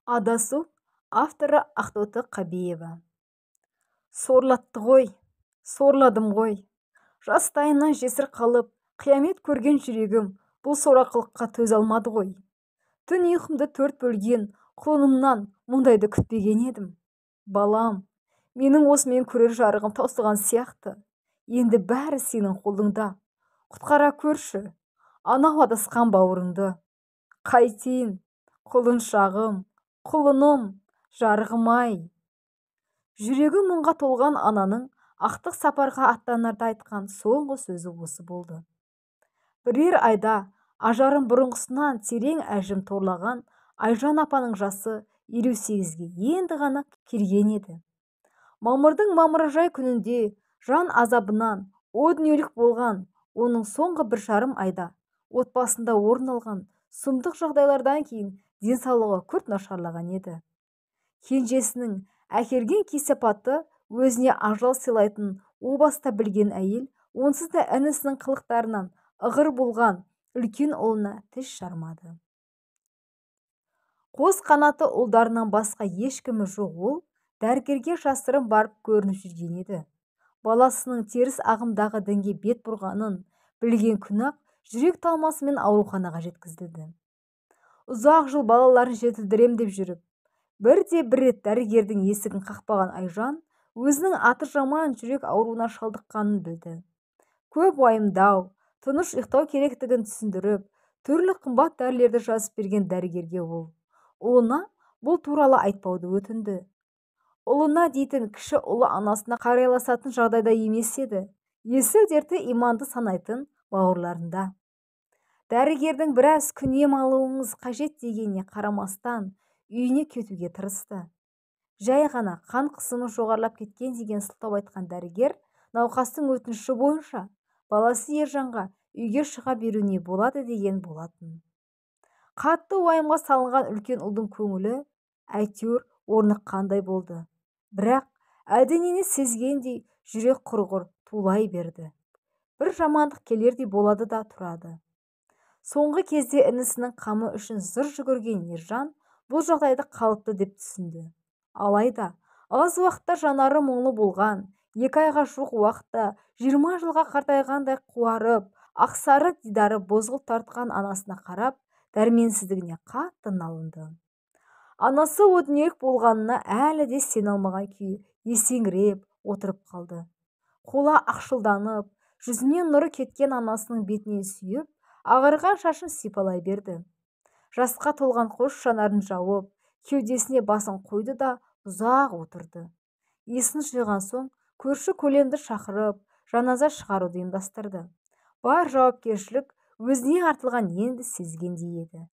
Адасу, авторы Ақтоты Қабиева. Сорлатты ғой, сорладым ғой. Жастайынан жесір қалып, қиямет көрген жүрегім бұл сорақылыққа төзе алмады ғой. Түн ұйқымды төрт бөлген құлынымнан мұндайды күтпеген едім. Балам, менің осымен көрер жарығым таусылған сияқты. Енді бәрі сенің қолыңда. Құтқара көрші, анау адасқан бауырыңды. Қайтейін, құлыншағым, құлыным, жарығым-ай. Жүрегі мұңға толған ананың ақтық сапарға аттанарда айтқан соңғы сөзі осы болды. Бірер айда ажарын бұрынғысынан терең әжім торлаған Айжан апаның жасы 58-ге енді ғана келген еді. Мамырдың мамыражай күнінде жан азабынан о дүниелік болған оның соңғы 1,5 айда отбасында орын алған сұмдық жағдайлардан кейін денсаулығы күрт нашарлаған еді. Кенжесінің әкелген кесапаты өзіне ажал сыйлайтынын о баста білген әйел онсыз да інісінің қылықтарынан ығыр болған үлкен ұлына тіс жармады. Қос қанаты ұлдарынан басқа ешкімі жоқ ол дәрігерге жасырын барып көрініп жүрген еді. Баласының теріс ағымдағы дінге бет бұрғанын білген күні-ақ жүрек талмасымен ауруханаға жеткізілді. Ұзақ жыл балаларын жетілдірем деп жүріп, бірде бір рет дәрігердің есігін қақпаған Айжан өзінің аты жаман жүрек ауруына шалдыққанын білді. Көп уайымдау, тыныш ұйықтау керектігін түсіндіріп, түрлі қымбат дәрілерді жазып берген дәрігерге ол ұлына бұл туралы айтпауды өтінді. Ұлына дейтін кіші ұлы анасына қарайласатын жағдайда емес еді. Есіл дерті иманды санайтын бауырларында. Дәрігердің біраз күн ем алуыңыз қажет дегеніне қарамастан үйіне кетуге тырысты. Жай ғана қан қысымы жоғарылап кеткен деген сылтау айтқан дәрігер науқастың өтініші бойынша баласы Ержанға үйге шыға беруіне болады деген болатын. Қатты уайымға салынған үлкен ұлдың көңілі әйтеуір орныққандай болды. Бірақ әлденені сезгендей жүрек құрғыр тулай берді. Бір жамандық келердей болады да тұрады. Соңғы кезде інісінің қамы үшін зыр жүгірген Ержан бұл жағдайды қалыпты деп түсінді. Алайда аз уақытта жанары мұңлы болған, 2 айға жуық уақытта 20 жылға қартайғандай қуарып, ақсары дидары бозғылт тартқан анасына қарап, дәрменсіздігіне қатты налынды. Анасы о дүниелік болғанына әлі де сене алмаған күйі есеңгіреп отырып қалды. Қола ақшылданып, жүзінен нұры кеткен анасының бетінен сүйіп, ағарған шашын сипалай берді. Жасқа толған қос жанарын жауып, кеудесіне басын қойды да ұзақ отырды. Есін жиған соң көрші көлемді шақырып, жаназа шығаруды ұйымдастырды. Бар жауапкершілік өзіне артылған енді сезгендей еді.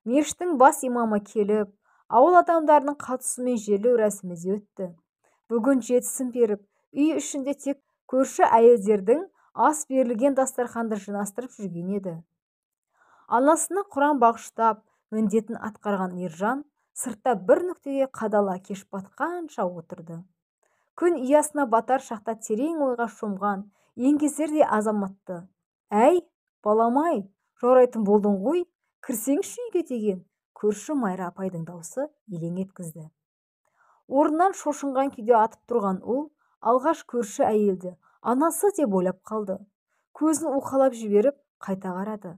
Мешіттің бас имамы келіп, ауыл адамдарының қатысуымен жерлеу рәсімі де өтті. Бүгін жетісін беріп, үй ішінде тек көрші әйелдердің ас берілген дастарханды жинастырып жүрген еді. Анасына құран бағыштап, міндетін атқарған Ержан сыртта бір нүктеге қадала кеш батқанша отырды. Күн ұясына батар шақта терең ойға шомған еңгезердей азаматты. Әй, балам-ай, жаурайтын болдың ғой, кірсеңші үйге деген көрші Майра апайдың даусы елең еткізді. Орнынан шошынған күйде атып тұрған ол алғаш көрші әйелді анасы деп ойлап қалды. Көзін уқалап жіберіп қайта қарады.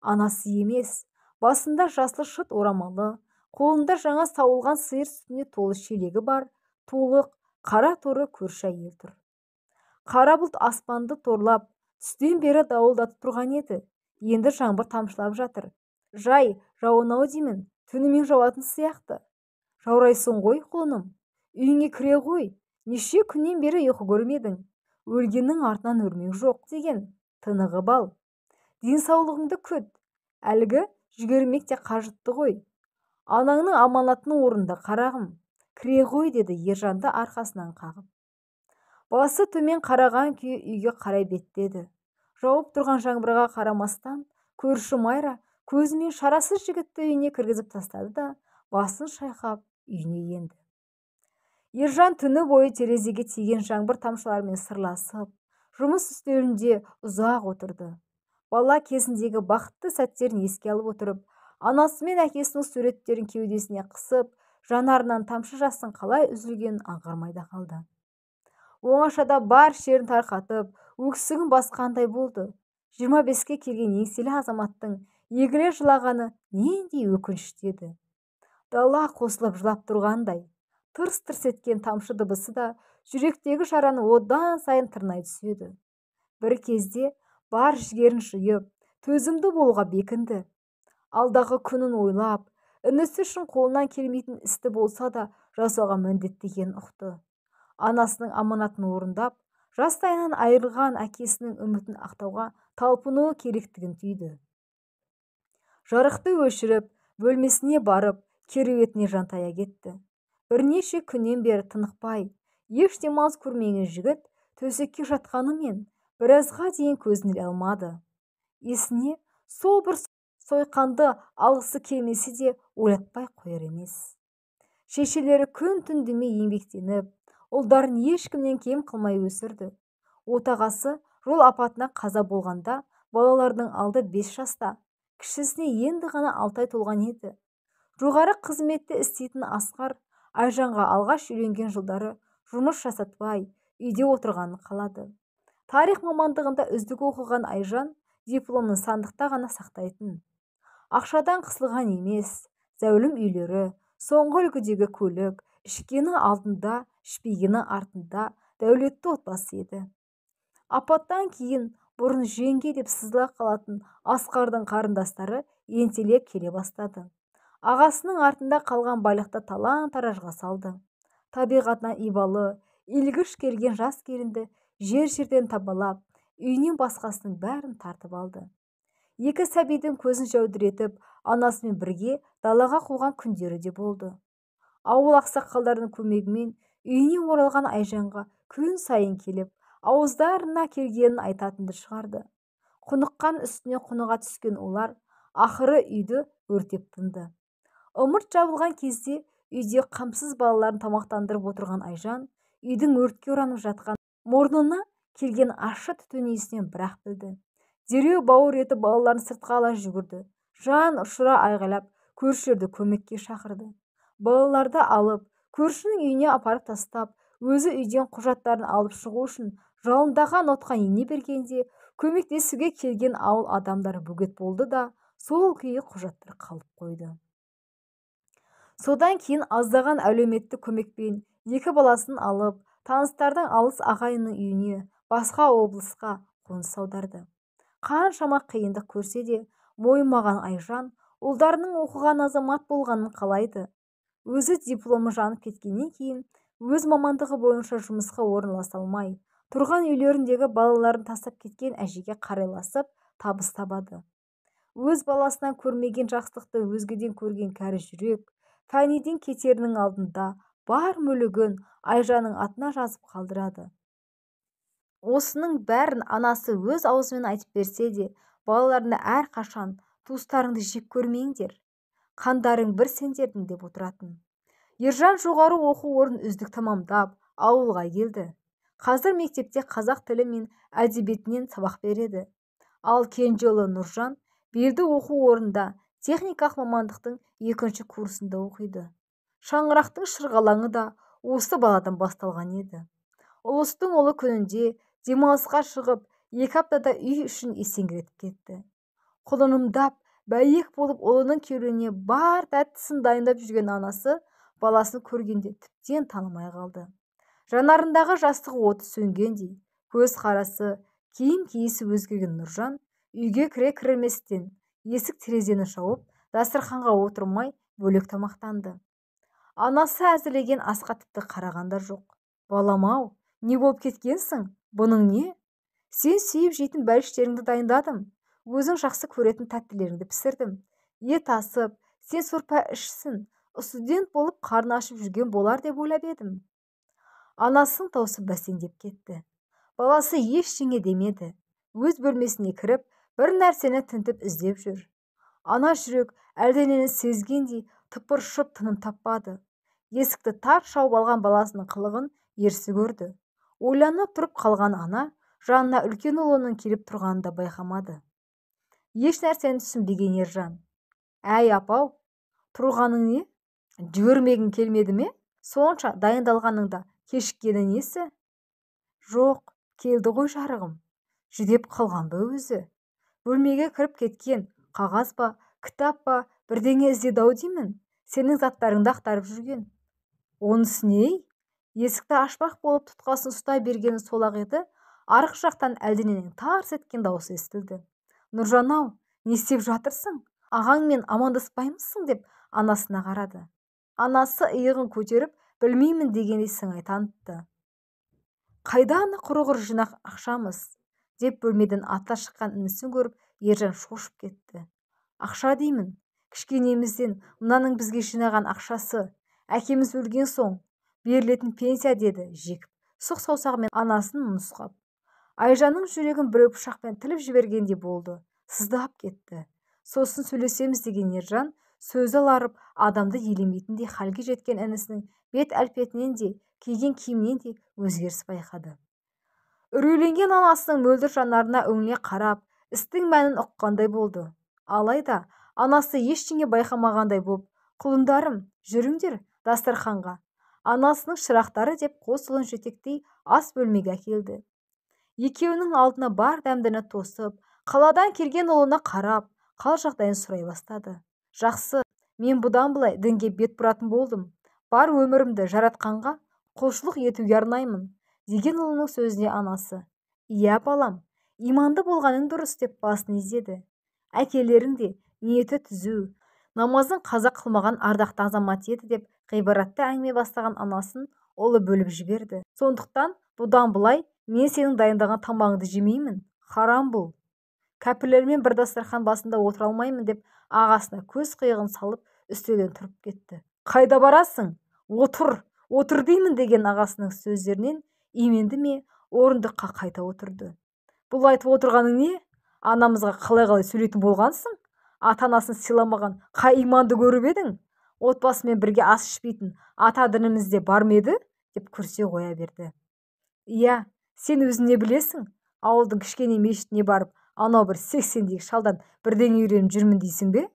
Анасы емес, басында жасыл шыт орамалы, қолында жаңа сауылған сиыр сүтіне толы шелегі бар, толық қара торы көрші әйел тұр. Қара бұлт аспанды торлап, түстен бері дауылдатып тұрған еді. Енді жаңбыр тамшылап жатыр. Жай жауын-ау деймін, түнімен жауатын сияқты. Жаурайсың ғой, құлыным. Үйіңе кіре ғой. Неше күннен бері ұйқы көрмедің. Өлгеннің артынан өрмек жоқ деген тынығып ал. Денсаулығыңды күт. Әлгі жүгермек те қажытты ғой. Анаңның аманатын орында қарағым. Кіре ғой деді Ержанды арқасынан қағып. Басы төмен қараған күйі үйге қарай беттеді. Жауып тұрған жаңбырға қарамастан көрші Майра көзімен шарасыз жігітті үйіне кіргізіп тастады да басын шайқап үйіне енді. Ержан түні бойы терезеге тиген жаңбыр тамшыларымен сырласып, жұмыс үстелінде ұзақ отырды. Бала кезіндегі бақытты сәттерін еске алып отырып, Анасы мен әкесінің суреттерін кеудесіне қысып, жанарынан тамшы жастың қалай үзілгенін аңғармай да қалды. Оңашада бар шерін тарқатып, өксігін басқандай болды. 25-ке келген еңселі азаматтың егіле жылағаны нендей өкінішті еді. Дала қосылып жылап тұрғандай, тырс-тырс еткен тамшы дыбысы да жүректегі жараны одан сайын тырнай түседі. Бір кезде бар жігерін жиып, төзімді болуға бекінді. Алдағы күнін ойлап, інісі үшін қолынан келмейтін істі болса да жасауға міндетті екенін ұқты. Анасының аманатын орындап, жастайынан айырылған әкесінің үмітін ақтауға талпынуы керектігін түйді. Жарықты өшіріп, бөлмесіне барып, кереуетіне жантая кетті. Бірнеше күннен бері тынықпай, еш демалыс көрмеген жігіт төсекке жатқанымен біразға дейін көзін іле алмады. Есіне сол бір сойқанды алғысы келмесе де ойлатпай қояр емес. Шешелері күн-түн демей еңбектеніп, ұлдарын ешкімнен кем қылмай өсірді. Отағасы жол апатына қаза болғанда балалардың алды 5 жаста, кішісіне енді ғана 6 ай толған еді. Жоғары қызметте істейтін Асқар Айжанға алғаш үйленген жылдары жұмыс жасатпай, үйде отырғанын қалады. Тарих мамандығында үздік оқыған Айжан дипломын сандықта ғана сақтайтын. Ақшадан қысылған емес, зәулім үйлері, соңғы үлгідегі көлік, ішкені алдында, ішпегені артында дәулетті отбасы еді. Апаттан кейін бұрын жеңге деп сызыла қалатын Асқардың қарындастары ентелеп келе бастады. Ағасының артында қалған байлықты талан-таражға салды. Табиғатына ибалы, илгіш келген жас келінді жер-жерден табалап, үйінен басқасының бәрін тартып алды. Екі сәбидің көзін жәудіретіп, анасымен бірге далаға қуған күндері де болды. Ауыл ақсақалдарының көмегімен үйіне оралған Айжанға күн сайын келіп, ауыздарына келгенін айтатынды шығарды. Құныққан үстіне құныға түскен олар ақыры үйді өртеп тынды. Ымырт жабылған кезде үйде қамсыз балаларын тамақтандырып отырған Айжан үйдің өртке оранып жатқан мұрнына келген ащы түтін иісінен бірақ білді. Дереу бауыр еті балаларын сыртқа ала жүгірді. Жан ұшыра айғайлап, көршілерді көмекке шақырды. Балаларды алып, көршінің үйіне апарып тастап, өзі үйден құжаттарын алып шығу үшін жалындаған отқа ене бергенде, көмектесуге келген ауыл адамдары бөгет болды да, сол күйі құжаттар қалып қойды. Содан кейін аздаған әлеуметтік көмекпен екі баласын алып, таныстардың алыс ағайынның үйіне, басқа облысқа қоныс аударды. Қаншама қиындық көрсе де, мойымаған Айжан ұлдарының оқыған азамат болғанын қалайды. Өзі дипломы жанып кеткеннен кейін өз мамандығы бойынша жұмысқа орналаса алмай, тұрған үйлеріндегі балаларын тастап кеткен әжеге қарайласып табыс табады. Өз баласынан көрмеген жақсылықты өзгеден көрген кәрі жүрек, фәниден кетерінің алдында бар мүлігін Айжанның атына жазып қалдырады. Осының бәрін анасы өз аузымен айтып берсе де, балаларына әрқашан туыстарыңды жек көрмеңдер, қандарың бір сендердің деп отыратын. Ержан жоғары оқу орнын үздік тамамдап, ауылға келді. Қазір мектепте қазақ тілі мен әдебиетінен сабақ береді. Ал кенже ұлы Нұржан белді оқу орнында техникалық мамандықтың екінші курсында оқиды. Шаңырақтың шырғалаңы да осы баладан басталған еді. Ұлыстың ұлы күнінде демалысқа шығып, 2 аптада үй үшін есеңгіретіп кетті. Құлынымдап, бәйек болып ұлының келуіне бар тәттісін дайындап жүрген анасы баласын көргенде тіптен танымай қалды. Жанарындағы жастық оты сөнгендей, көз қарасы, киім киісі өзгерген Нұржан үйге кіре кірместен есік терезені жауып, дастарханға отырмай бөлек тамақтанды. Анасы әзірлеген асқа тіпті қарағанда жоқ. Балам-ау, не болып кеткенсің? Бұның не? Сен сүйіп жейтін бәліштеріңді дайындадым. Өзің жақсы көретін тәттілеріңді пісірдім. Ет асып, сен сорпа ішсін, студент болып қарны ашып жүрген болар деп ойлап едім. Анасының даусы бәсеңдеп кетті. Баласы ештеңе демеді. Өз бөлмесіне кіріп, бір нәрсені тінтіп іздеп жүр. Ана жүрек әлденені сезгендей тыпыршып тыным таппады. Есікті тарт шауып алған баласының қылығын ерсі көрді. Ойланып тұрып қалған ана жанына үлкен ұлының келіп тұрғанын да байқамады. Еш нәрсені түсінбеген Ержан. Әй, апау, тұрғаның не? Жүгірмегің келмеді ме? Сонша дайындалғаныңда кешіккені несі? Жоқ, келді ғой жарығым. Жүдеп қалған ба өзі? Бөлмеге кіріп кеткен қағаз ба, кітап па, бірдеңе іздеді ау деймін. Сенің заттарыңды ақтарып жүрген. Онысы не? Есікті ашпақ болып тұтқасын ұстай бергені сол-ақ еді, арғы жақтан әлдененің тарс еткен даусы естілді. Нұржан-ау, не істеп жатырсың? Ағаңмен амандаспаймысың деп анасына қарады. Анасы иығын көтеріп, білмеймін дегендей сыңай танытты. Қайда ана құрығыр жинақ ақшамыз? Деп бөлмеден атыла шыққан інісін көріп, Ержан шошып кетті. Ақша деймін, кішкенемізден мынаның бізге жинаған ақшасы, әкеміз өлген соң берілетін пенсия деді жекіп, сұқ саусағымен анасын нұсқап. Айжанның жүрегін біреу пышақпен тіліп жібергендей болды, сыздап кетті. Сосын сөйлесеміз деген Ержан сөзі аларып, адамды елемейтіндей халге жеткен інісінің бет әлпетінен де, киген киімінен де өзгеріс байқады. Үрейленген анасының мөлдір жанарына үңіле қарап, істің мәнін ұққандай болды. Алайда анасы ештеңе байқамағандай боп, құлындарым, жүріңдер дастарханға. Анасының шырақтары деп қос ұлын жетектей ас бөлмеге әкелді. Екеуінің алдына бар дәмдіні тосып, қаладан келген ұлына қарап, қал жағдайын сұрай бастады. Жақсы, мен бұдан былай дінге бет бұратын болдым. Бар өмірімді жаратқанға құлшылық етуге арнаймын, деген ұлының сөзіне анасы. Иә, балам, иманды болғаның дұрыс деп басын изеді. Әкелерің де ниеті түзу, намазын қаза қылмаған ардақты азамат еді деп ғибратты әңгіме бастаған анасын ұлы бөліп жіберді. Сондықтан бұдан былай мен сенің дайындаған тамағыңды жемеймін, харам бұл. Кәпірлермен бір дастархан басында отыра алмаймын деп ағасына көз қиығын салып үстелден тұрып кетті. Қайда барасың? Отыр, отыр деймін деген ағасының сөздерінен именді ме, орындыққа қайта отырды. Бұл айтып отырғаның не? Анамызға қалай-қалай сөйлейтін болғансың? Ата-анасын сыйламаған қай иманды көріп едің? Отбасымен бірге ас ішпейтін ата дінімізде бар ма еді? Деп күрсе қоя берді. Иә, сен өзің не білесің? Ауылдың кішкене мешітіне барып, анау бір 80-дегі шалдан бірдеңе үйреніп жүрмін дейсің бе?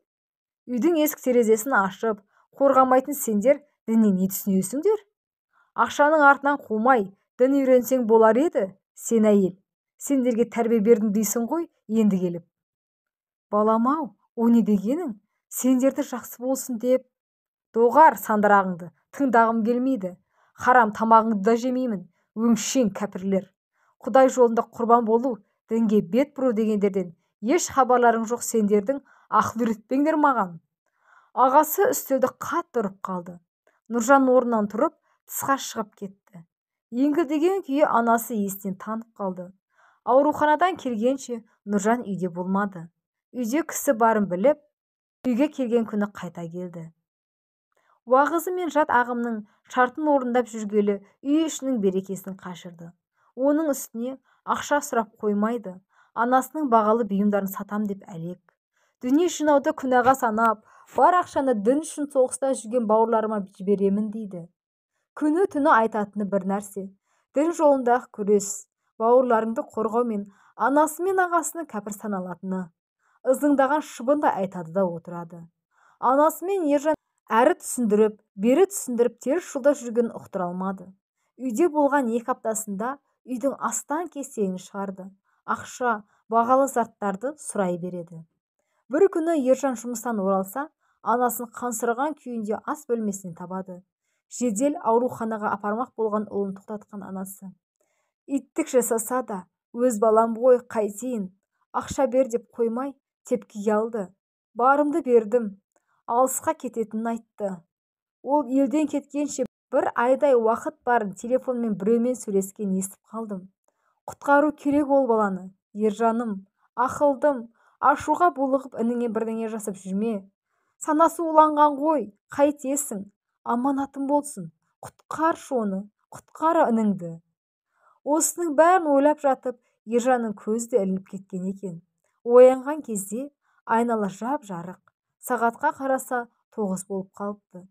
Үйдің есік терезесін ашып, қорғамайтын сендер діннен не түсінесіңдер? Ақшаның артынан қумай, дін үйренсең болар еді, сен әйел. Сендерге тәрбие бердім дейсің ғой, енді келіп. Балам-ау, о не дегенің? Сендерді жақсы болсын деп. Доғар сандырағыңды, тыңдағым келмейді. Харам тамағыңды да жемеймін, өңшең кәпірлер. Құдай жолында құрбан болу, дінге бет бұру дегендерден еш хабарларың жоқ сендердің ақыл үйретпеңдер маған. Ағасы үстелді қатты ұрып қалды. Нұржан орнынан тұрып, тысқа шығып кетті. Еңкілдеген күйі анасы естен танып қалды. Ауруханадан келгенше Нұржан үйде болмады. Үйде кісі барын біліп, үйге келген күні қайта келді. Уағызы мен жат ағымның шартын орындап жүргелі үй ішінің берекесін қашырды. Оның үстіне ақша сұрап қоймайды, анасының бағалы бұйымдарын сатам деп әлек. Дүние жинауды күнәға санап, бар ақшаны дін үшін соғыста жүрген бауырларыма жіберемін дейді. Күні түні айтатыны бір нәрсе. Дін жолындағы күрес, бауырларыңды қорғау мен анасы мен ағасының кәпір саналатыны. Ызыңдаған шыбын да айтады да отырады. Анасы мен Ержан әрі түсіндіріп, бері түсіндіріп теріс жолда жүргенін ұқтыра алмады. Үйде болған 2 аптасында үйдің астан-кестеңін шығарды. Ақша, бағалы заттарды сұрай береді. Бір күні Ержан жұмыстан оралса, анасын қансыраған күйінде ас бөлмесінен табады. Жедел ауруханаға апармақ болған ұлын тоқтатқан анасы. Иттік жасаса да, өз балам ғой, қайтейін, ақша бер деп қоймай, тепкіге алды. Барымды бердім, алысқа кететінін айтты. Ол елден кеткенше бір айдай уақыт барын телефонмен біреумен сөйлескен естіп қалдым. Құтқару керек ол баланы, Ержаным, ақылдым, ашуға булығып ініңе бірдеңе жасап жүрме. Санасы уланған ғой, қайтесің, аманатым болсын, құтқаршы оны, құтқар ініңді. Осының бәрін ойлап жатып, Ержанның көзі де ілініп кеткен екен. Оянған кезде айнала жап-жарық. Сағатқа қараса 9 болып қалыпты.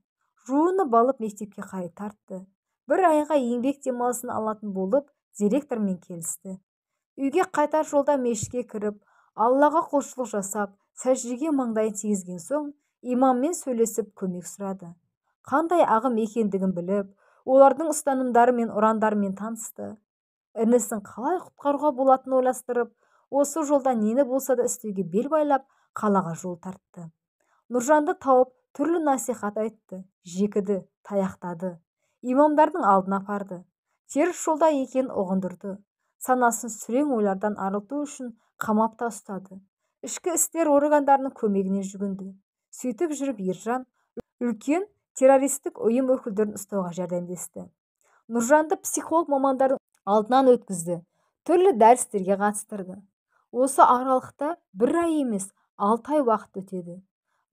Жуынып алып мектепке қарай тартты. Бір айға еңбек демалысын алатын болып, директормен келісті. Үйге қайтар жолда мешітке кіріп, Аллаға құлшылық жасап, сәждеге маңдайын тигізген соң, Имаммен сөйлесіп, көмек сұрады. Қандай ағым екендігін біліп, олардың ұстанымдары мен ұрандарымен танысты. Інісін қалай құтқаруға болатынын ойластырып, осы жолда нені болса да істеуге бел байлап, қалаға жол тартты. Нұржанды тауып, түрлі насихат айтты, жекіді, таяқтады. Имамдардың алдына апарды. Теріс жолда екенін ұғындырды. Санасын сүрең ойлардан арылту үшін қамап та ұстады. Ішкі істер органдарының көмегіне жүгінді. Сөйтіп жүріп Ержан үлкен террористік ұйым өкілдерін ұстауға жәрдемдесті. Нұржанды психолог мамандардың алдынан өткізді, түрлі дәрістерге қатыстырды. Осы аралықта бір ай емес, 6 ай уақыт өтеді.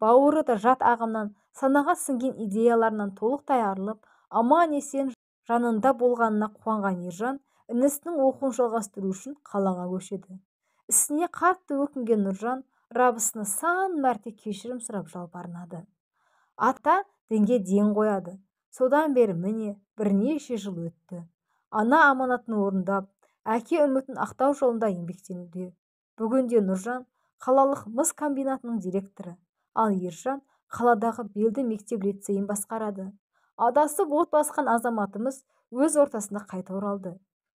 Бауыры да жат ағымнан, санаға сіңген идеяларынан толықтай арылып, аман-есен жанында болғанына қуанған Ержан інісінің оқуын жалғастыру үшін қалаға көшеді. Ісіне қатты өкінген Нұржан Раббысына сан мәрте кешірім сұрап жалбарынады. Ата дінге ден қояды. Содан бері міне бірнеше жыл өтті. Ана аманатын орындап, әке үмітін ақтау жолында еңбектенуде. Бүгінде Нұржан қалалық мыс комбинатының директоры, ал Ержан қаладағы белді мектеп-лицейін басқарады. Адасып от басқан азаматымыз өз ортасына қайта оралды.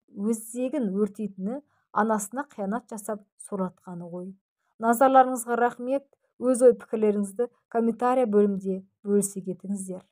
Өзегін өртейтіні анасына қиянат жасап сорлатқаны ғой. Назарларыңызға рахмет. Өз ой пікірлеріңізді комментария бөлімінде бөлісе кетіңіздер.